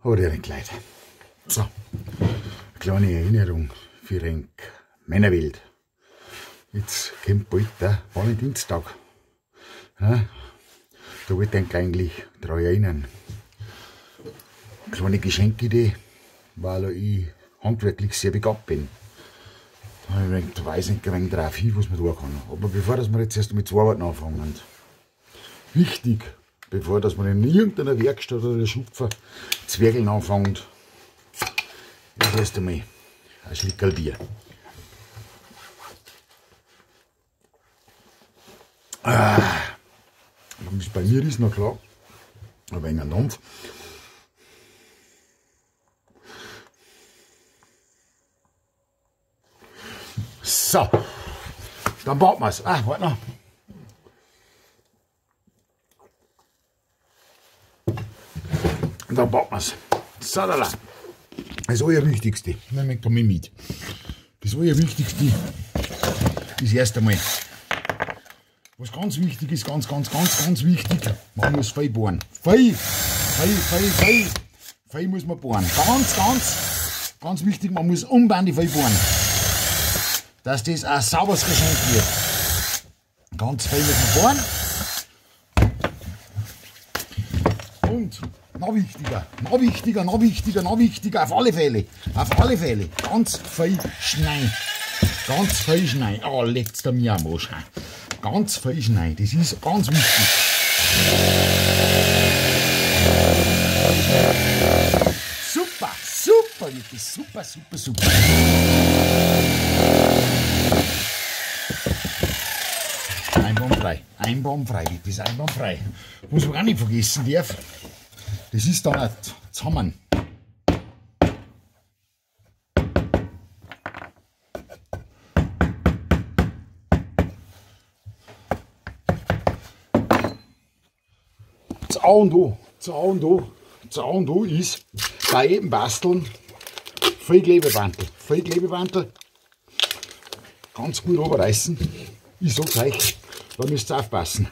Hat er ein Leid. So, eine kleine Erinnerung für ein Männerwelt. Jetzt kommt bald der Valentinstag. Ja, da wollte ich eigentlich daran erinnern. Kleine Geschenkidee, weil ich handwerklich sehr begabt bin. Da habe ich mir gedacht, da weiß ich ein wenig drauf hin, was man tun kann. Aber bevor dass wir jetzt erst mit zwei Arbeiten anfangen, wichtig, bevor dass man in irgendeiner Werkstatt oder Schupfer Zwergeln anfängt, ist erst einmal ein Schlickerl Bier. Ah, bei mir ist noch klar, ein wenig ein Dampf. So, dann baut man's. Ah, warte noch. Dann baut man's. So, da, da. Das Allerwichtigste, nehmen wir mit. Das Allerwichtigste ist erst einmal, was ganz wichtig ist, ganz, ganz, ganz, ganz wichtig, man muss viel bohren. Viel, viel, viel, viel, viel muss man bohren. Ganz, ganz, ganz wichtig, man muss unbändig viel bohren. Dass das ein sauberes Geschenk wird. Ganz viel muss man bohren. Und noch wichtiger, noch wichtiger, noch wichtiger, noch wichtiger, auf alle Fälle, ganz viel Schnee. Ganz viel Schnee. Oh, leckt's da mir am Arsch. Ganz viel Schnee, das ist ganz wichtig. Super, super, wirklich super, super, super. Einbahnfrei, einbahnfrei, das ist einbahnfrei. Was man auch nicht vergessen darf, das ist dann auch zusammen. Das A und O, das A und O, das A und O ist bei jedem Basteln viel Klebebandel, viel Klebebandel, ganz gut runterreißen. Ich sag's euch, da müsst ihr aufpassen.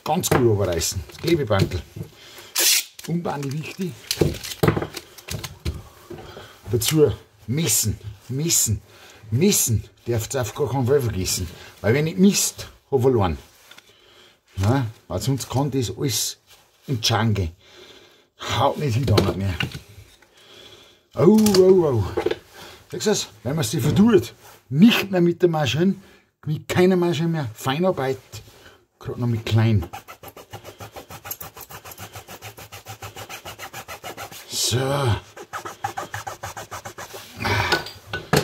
Ganz gut runterreißen, das Klebebandel. Unbändig wichtig. Dazu messen, messen, messen. Darfst ihr auf gar keinen Fall vergessen. Weil wenn ich misst, hab ich verloren. Ja, weil sonst kann das alles in die Schange gehen. Haut nicht hin, dann mehr. Oh, oh, oh. Siehst du das? Wenn man sich vertut, nicht mehr mit der Maschine, mit keiner Maschine mehr, Feinarbeit, gerade noch mit klein. So.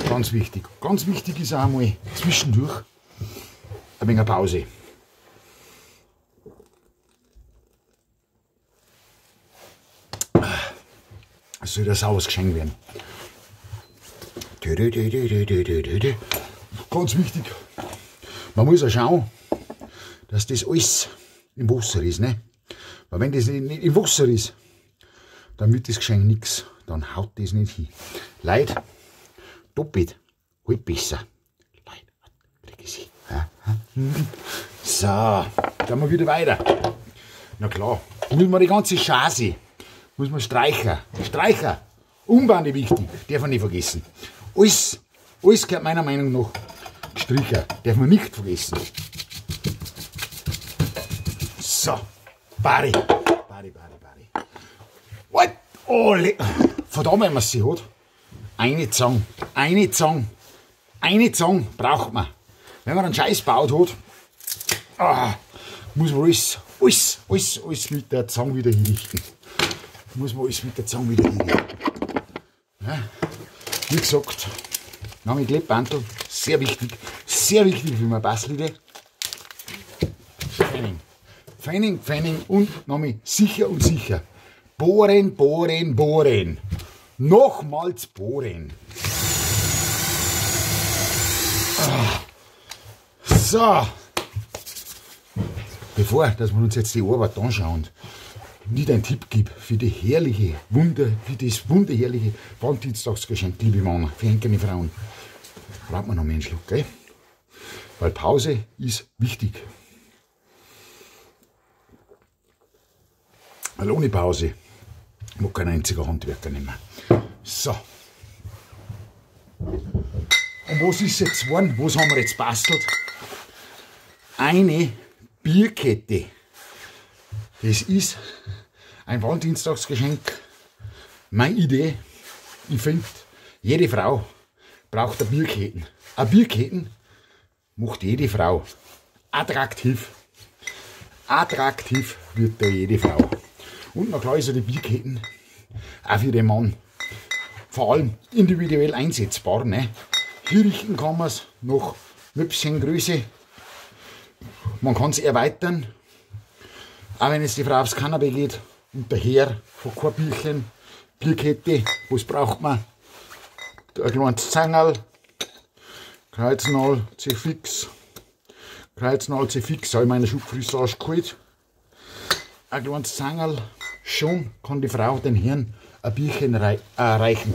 Ganz wichtig. Ganz wichtig ist auch einmal zwischendurch ein wenig Pause. Es soll ein sauberes Geschenk werden. Ganz wichtig, man muss auch schauen, dass das alles im Wasser ist. Ne? Weil wenn das nicht im Wasser ist, dann wird das Geschenk nichts. Dann haut das nicht hin. Leute, doppelt, halt besser. Leute, krieg ich sie. So, dann mal wieder weiter. Na klar, muss man die ganze Chance, muss man streichen. Streicher, unbändig wichtig, darf man nicht vergessen. Alles, alles gehört meiner Meinung nach gestrichen, darf man nicht vergessen. So, Bari, Bari, Bari, Bari. What? Oh, verdammt, wenn man sie hat. Eine Zange, eine Zange, eine Zange braucht man. Wenn man einen Scheiß gebaut hat, ah, muss man alles, alles, alles, alles mit der Zange wieder hinrichten. Muss man alles mit der Zange wieder hinrichten. Ja, wie gesagt, Name Klebbandel, sehr wichtig für meine Bastelidee. Pfennig, Pfennig, Pfennig und nochmal sicher und sicher. Bohren, bohren, bohren. Nochmals bohren. So. Bevor, dass wir uns jetzt die Arbeit anschauen, nicht einen Tipp gebe für die herrliche Wunder, für das wunderherrliche Valentinstagsgeschenk, liebe Männer, für eigene Frauen, braucht man noch mehr einen Schluck, gell? Weil Pause ist wichtig. Weil ohne Pause Mag kein einziger Handwerker nicht mehr. So. Und was ist jetzt geworden? Was haben wir jetzt bastelt? Eine Bierkette. Das ist ein Valentinstagsgeschenk. Meine Idee. Ich finde, jede Frau braucht eine Bierketten. Eine Bierketten macht jede Frau attraktiv. Attraktiv wird da jede Frau. Und na klar ist ja die Bierketten auch für den Mann vor allem individuell einsetzbar. Ne? Hier richten kann man es nach Möpschengröße. Man kann es erweitern. Auch wenn jetzt die Frau aufs Kanapee geht und der Herr hat kein Bierchen, Bierkette, was braucht man? Ein kleines Zangerl, Kreuznadel, C-Fix, Kreuznadel, C-Fix, habe ich meine Schubfrisuur geholt. Ein kleines Zangerl, schon kann die Frau den Herrn ein Bierchen reichen.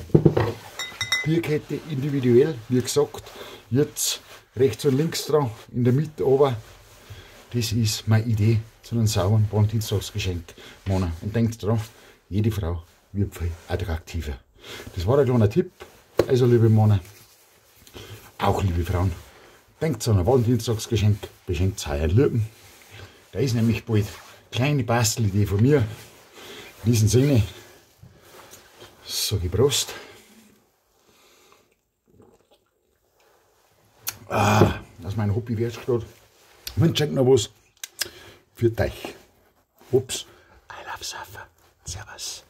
Bierkette individuell, wie gesagt, jetzt rechts und links dran, in der Mitte oben. Das ist meine Idee zu einem sauberen Valentinstagsgeschenk. Männer. Und denkt dran, jede Frau wird viel attraktiver. Das war ein kleiner Tipp. Also liebe Männer, auch liebe Frauen, denkt an ein Valentinstagsgeschenk, beschenkt euren Lieben. Da ist nämlich bald kleine Bastelidee von mir. In diesem Sinne, sage ich Prost. Ah, das ist mein Hobby-Werkstatt. Wünsche euch noch was für euch. Ups, I love Suffer. Servus.